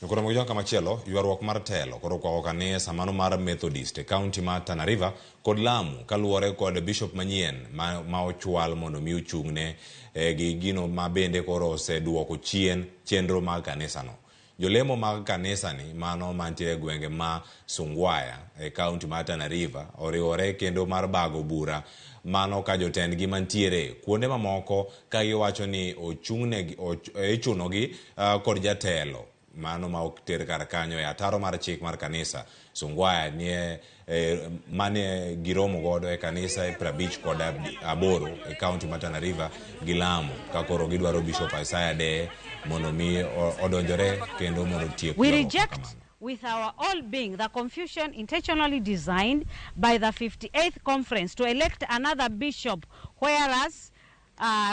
Koro mogijon kamachielo, ywaruok mar telo koro okwako kanisa mano mar Methodist e kaunti mar Tana River kod Lamu kaluwore kod bishop manyien ma ochwal mondo mi ochung'ne gi gino ma bende koro oseduoko chien chenro mag kanisano. Jolemo mag kanisani mano mantie e gwenge ma Sungwaya e kaunti mar Tana River oriwore kendo mar bago bura mano ka jotendgi mantiere kuonde mamoko ka giwacho ni ochung'negi ichunogi kod jatelo mano ma ok ter kar kanyo e ataro mar chik mar kanisa. Sungwaya nie mane giromo godo e kanisa e 58 e kaunti mar Tana River gi Lamu ka koro gidwaro Bishop Isaiah Deye mondo mi odonjore kendo mondo otiek We ywaruok reject kamano. with our all being the confusion intentionally designed by the 58th conference to elect another bishop, whereas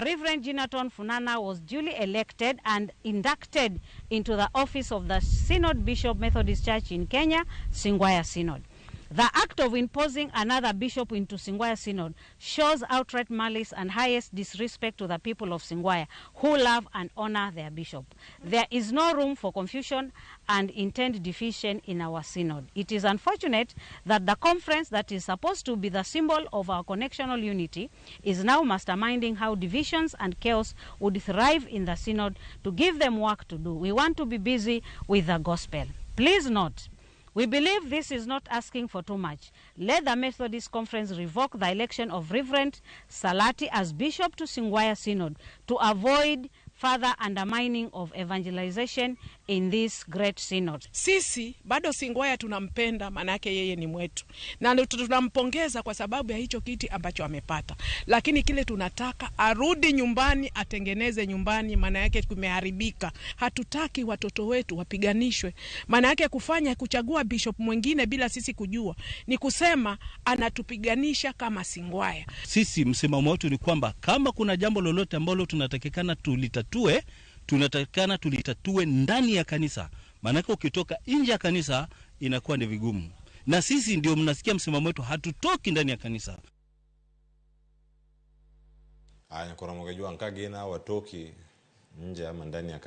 Reverend Ginaton Funana was duly elected and inducted into the office of the Synod Bishop Methodist Church in Kenya, Singwaya Synod. The act of imposing another bishop into Singwaya Synod shows outright malice and highest disrespect to the people of Singwaya, who love and honor their bishop. There is no room for confusion and intent division in our synod. It is unfortunate that the conference that is supposed to be the symbol of our connectional unity is now masterminding how divisions and chaos would thrive in the synod to give them work to do. We want to be busy with the gospel. Please note, we believe this is not asking for too much. Let the Methodist Conference revoke the election of Reverend Salati as bishop to Singwaya Synod to avoid further undermining of evangelization in this great synod. Sisi bado Singwaya tunampenda, manake yeye ni mwetu na tunampongeza kwa sababu ya hicho kiti ambacho amepata, lakini kile tunataka arudi nyumbani, atengeneze nyumbani, maana yake kumeharibika. Hatutaki watoto wetu wapiganishwe, maana yake kufanya kuchagua bishop mwingine bila sisi kujua ni kusema anatupiganisha kama Singwaya. Sisi msimamo wetu ni kwamba kama kuna jambo lolote ambalo tunatakikana tulitatue, tunatakikana tulitatue ndani ya kanisa, maanake ukitoka nje ya kanisa inakuwa ni vigumu. Na sisi ndio mnasikia msimamo wetu, hatutoki ndani ya kanisa. Aya, koro mogejuang' ka gin hawatoki nje ama ndani ya